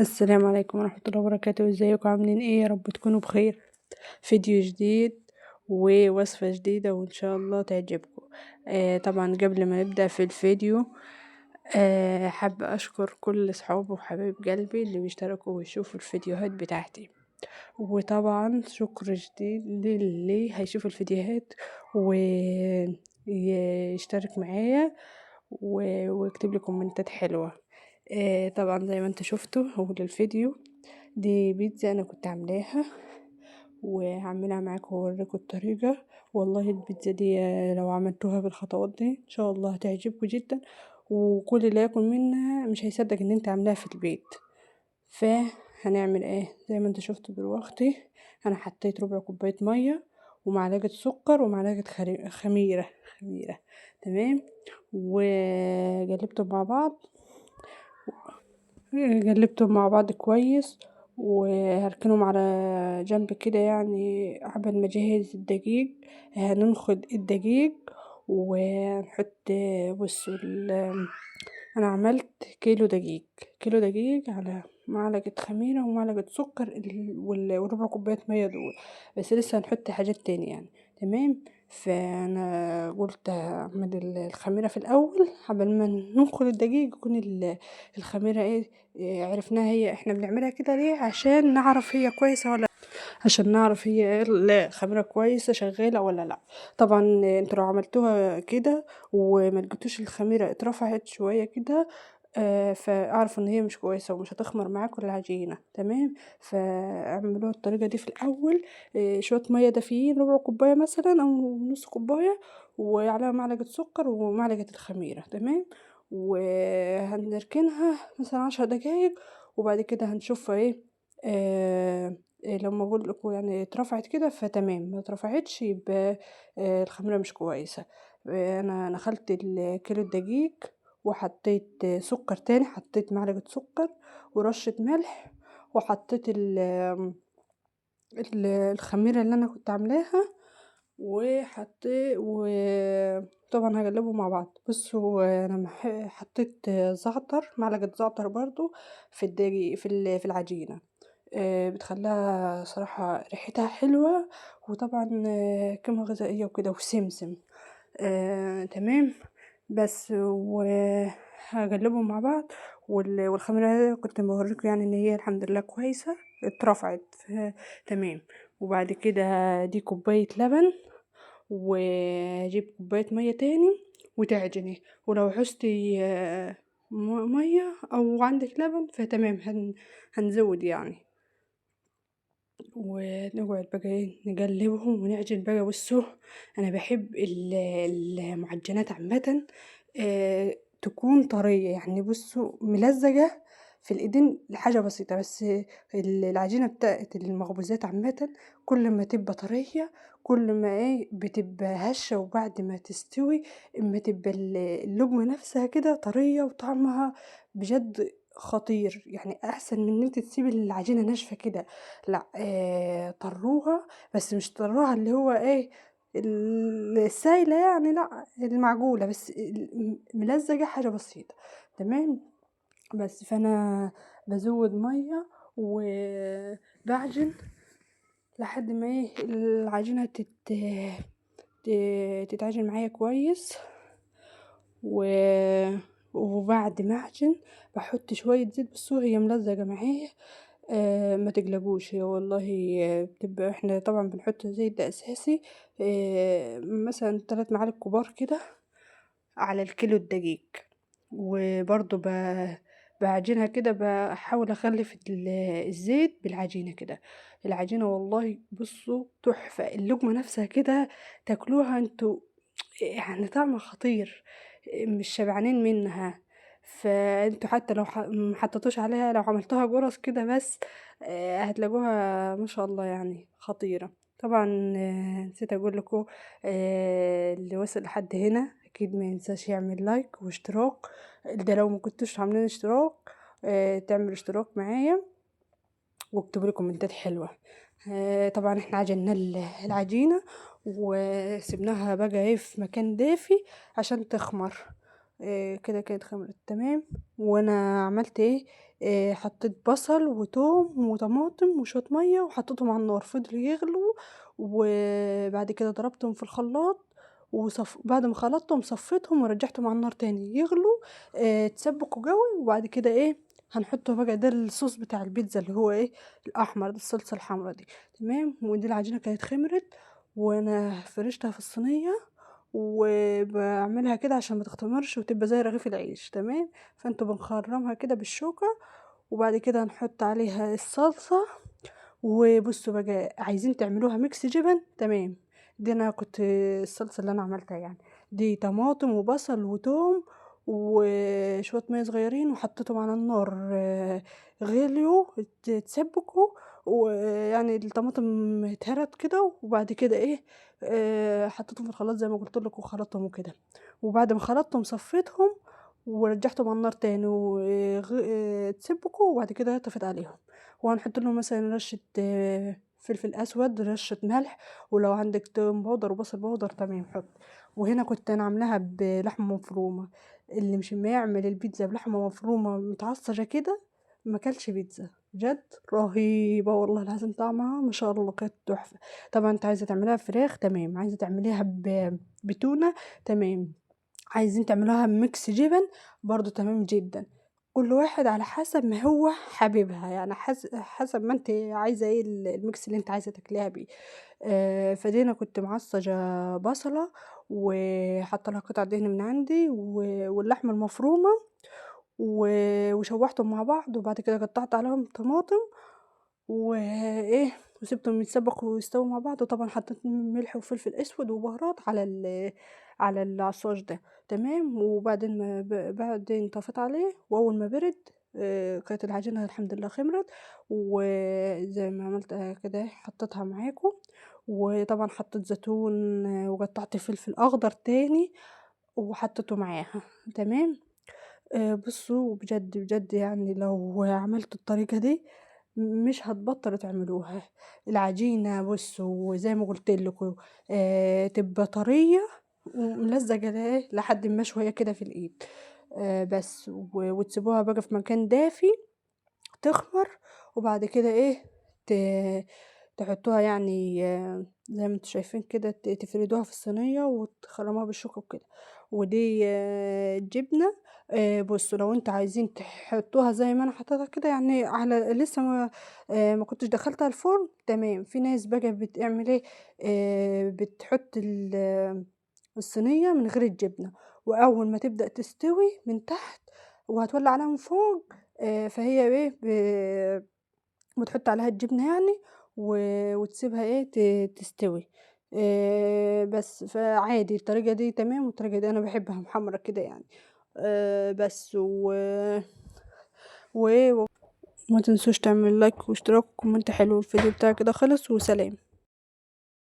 السلام عليكم ورحمة الله وبركاته. ازيكم عاملين ايه؟ يا رب تكونوا بخير. فيديو جديد ووصفة جديدة وان شاء الله تعجبكم. طبعا قبل ما نبدأ في الفيديو حابة اشكر كل صحابي وحبايب قلبي اللي بيشتركوا ويشوفوا الفيديوهات بتاعتي، وطبعا شكر جديد للي هيشوف الفيديوهات ويشترك معايا ويكتب لي كومنتات حلوة. طبعا زي ما انتوا شفتوا هو الفيديو دي بيتزا انا كنت عاملاها وهعملها معاكم واوريكم الطريقة. والله البيتزا دي لو عملتوها بالخطوات دي ان شاء الله هتعجبكم جدا، وكل اللي ياكل منها مش هيصدق ان انت عاملاها في البيت. فهنعمل ايه؟ زي ما انتوا شفتوا دلوقتي انا حطيت ربع كوباية مية ومعلقة سكر ومعلقة خميره، تمام، وقلبتهم مع بعض، قلبتهم مع بعض كويس، وهركنهم على جنب كده يعني قبل ما اجهز الدقيق. هننخد الدقيق ونحط، بصوا انا عملت كيلو دقيق، كيلو دقيق على معلقة خميرة ومعلقة سكر وربع كوباية مية دول، بس لسه هنحط حاجات تاني يعني، تمام. فانا قلت اعمل الخميرة في الاول قبل ما ننخل الدقيق يكون الخميرة ايه، عرفناها هي احنا بنعملها كده ليه، عشان نعرف هي كويسة ولا، عشان نعرف هي الخميرة كويسة شغالة ولا لا. طبعا انتوا لو عملتوها كده وما لقيتوش الخميرة اترفعت شوية كده، فاعرفوا ان هي مش كويسة ومش هتخمر معاكم العجينة، تمام. فاعملوها الطريقة دي في الاول، شوية مية دافيين ربع كوباية مثلا او نص كوباية، وعليها معلقة سكر ومعلقة الخميرة، تمام. وهنركنها مثلا 10 دقايق، وبعد كده هنشوفها ايه، لما اقول لكم يعني اترفعت كده فتمام، ما اترفعتش يبقى الخميرة مش كويسة. انا نخلت الكيلو الدقيق وحطيت سكر تاني، حطيت معلقة سكر ورشة ملح، وحطيت الخميرة اللي انا كنت عاملاها، وحطيت، وطبعا هقلبه مع بعض. بصوا انا حطيت زعتر، معلقة زعتر برضو في الدقيق، في العجينة، بتخليها صراحة ريحتها حلوة، وطبعا قيمة غذائية وكده، وسمسم، تمام. بس وهقلبهم مع بعض. والخميرة كنت بوريكم يعني ان هي الحمد لله كويسة اترفعت، تمام. وبعد كده دي كوباية لبن، وجيب كوباية مية تاني وتعجني، ولو عوزتي مية او عندك لبن فتمام، هنزود يعني. ونقعد بقى ايه نقلبهم ونعجن بقى. بصوا انا بحب المعجنات عامة، تكون طرية يعني، بصوا ملزجة في الايدين لحاجة بسيطة، بس العجينة بتاعت المخبوزات عامة كل ما تبقى طرية كل ما ايه بتبقى هشة، وبعد ما تستوي اما تبقى اللقمة نفسها كده طرية وطعمها بجد خطير، يعني احسن من ان انت تسيبي العجينة ناشفة كده. لا، طروها، بس مش طروها اللي هو ايه السايلة يعني، لا المعجولة، بس ملزجة حاجة بسيطة، تمام. بس فانا بزود مية وبعجن لحد ما ايه العجينة تتعجن معايا كويس. وبعد ما اعجن بحط شوية زيت. بصوا هي ملزجة معايا، ما تقلقوش، هي والله بتبقى، احنا طبعا بنحط زيت ده اساسي، مثلا 3 معالق كبار كده على الكيلو الدقيق. وبرضو بعجنها كده، بحاول اخلف الزيت بالعجينة كده. العجينة والله بصوا تحفة، اللقمة نفسها كده تاكلوها انتوا يعني طعمها خطير، مش شبعانين منها. فانتوا حتى لو ما حطيتوش عليها، لو عملتوها قرص كده بس، هتلاقوها ما شاء الله يعني خطيرة. طبعا، نسيت اقول لكم، اللي وصل لحد هنا اكيد ما ينساش يعمل لايك واشتراك. ده لو ما كنتوش عاملين اشتراك، تعملوا اشتراك معايا واكتبوا لي كومنتات حلوة. طبعا احنا عجننا العجينة وسبناها بقى ايه في مكان دافي عشان تخمر. كده كانت خمرت تمام. وانا عملت ايه؟ حطيت بصل وتوم وطماطم وشوية مية وحطيتهم على النار، فضلوا يغلوا، وبعد كده ضربتهم في الخلاط، بعد ما خلطتهم صفيتهم ورجعتهم على النار تاني يغلوا، تسبكوا قوي. وبعد كده ايه هنحطه بقى، ده الصوص بتاع البيتزا اللي هو ايه الاحمر ده، الصلصه الحمرا دي تمام. ودي العجينة كانت خمرت، وانا فرشتها في الصينية وبعملها كده عشان ما تختمرش وتبقى زي رغيف العيش تمام. فانتوا بنخرمها كده بالشوكة، وبعد كده هنحط عليها الصلصه. وبصوا بقى عايزين تعملوها mix جبن تمام، دي انا كنت الصلصه اللي انا عملتها يعني، دي طماطم وبصل وتوم وشوية مية صغيرين، وحطيتهم على النار، غليوا اتسبكوا، ويعني الطماطم اتهرت كده. وبعد كده ايه، حطيتهم في الخلاط زي ما قلت لكم وخلطتهم وكده. وبعد ما خلطتهم صفيتهم ورجعتهم على النار تاني اتسبكوا، وبعد كده طفيت عليهم. وهنحط لهم مثلا رشه فلفل اسود، رشه ملح، ولو عندك توم powder وبصل powder تمام حط. وهنا كنت انا عاملاها بلحمه مفرومه، اللي مش ما يعمل البيتزا بلحمه مفرومه متعصجه كده ما كلش بيتزا بجد، رهيبة والله العظيم، طعمها ما شاء الله كانت تحفة. طبعا انت عايزه تعمليها فراخ تمام، عايزه تعمليها بتونه تمام، عايزين تعملوها mix جبن برضو تمام جدا. كل واحد على حسب ما هو حاببها، يعني حسب ما انت عايزه ايه ال mix اللي انت عايزه تاكليها بيه. فدي انا كنت معصجه بصله وحاطه لها قطع دهن من عندي واللحمة المفرومه وشوحتهم مع بعض، وبعد كده قطعت عليهم طماطم وايه، وسبتهم يتسبكوا ويستووا مع بعض. وطبعا حطيت ملح وفلفل اسود وبهارات على العصاج ده تمام. وبعدين ما بعدين طفيت عليه، واول ما برد، كانت العجينة الحمد لله خمرت، وزي ما عملت كده حطيتها معاكم. وطبعا حطيت زيتون وقطعت فلفل اخضر تاني وحطيته معاها تمام. بصوا بجد بجد يعني لو عملتوا الطريقة دي مش هتبطلوا تعملوها. العجينة بصوا زي ما قلت لكم، تبقى طرية وملزجة لحد ما شوية كده في الإيد، بس، وتسيبوها بقى في مكان دافي تخمر، وبعد كده ايه تحطوها يعني، زي ما انتوا شايفين كده، تفردوها في الصينية وتخرموها بالشوكة وكده. ودي جبنة. بصوا لو انتوا عايزين تحطوها زي ما انا حطيتها كده، يعني على لسه ما كنتش دخلتها الفرن تمام. في ناس بقى بتعمل ايه، بتحط الصينية من غير الجبنة، واول ما تبدأ تستوي من تحت وهتولع عليها من فوق، فهي ايه بتحط عليها الجبنة يعني، وتسيبها ايه تستوي، بس. فعادي الطريقة دي تمام، والطريقة دي انا بحبها محمرة كده يعني، بس. وما تنسوش تعمل like واشتراك و comment حلو. الفيديو بتاعي كده خلص، وسلام.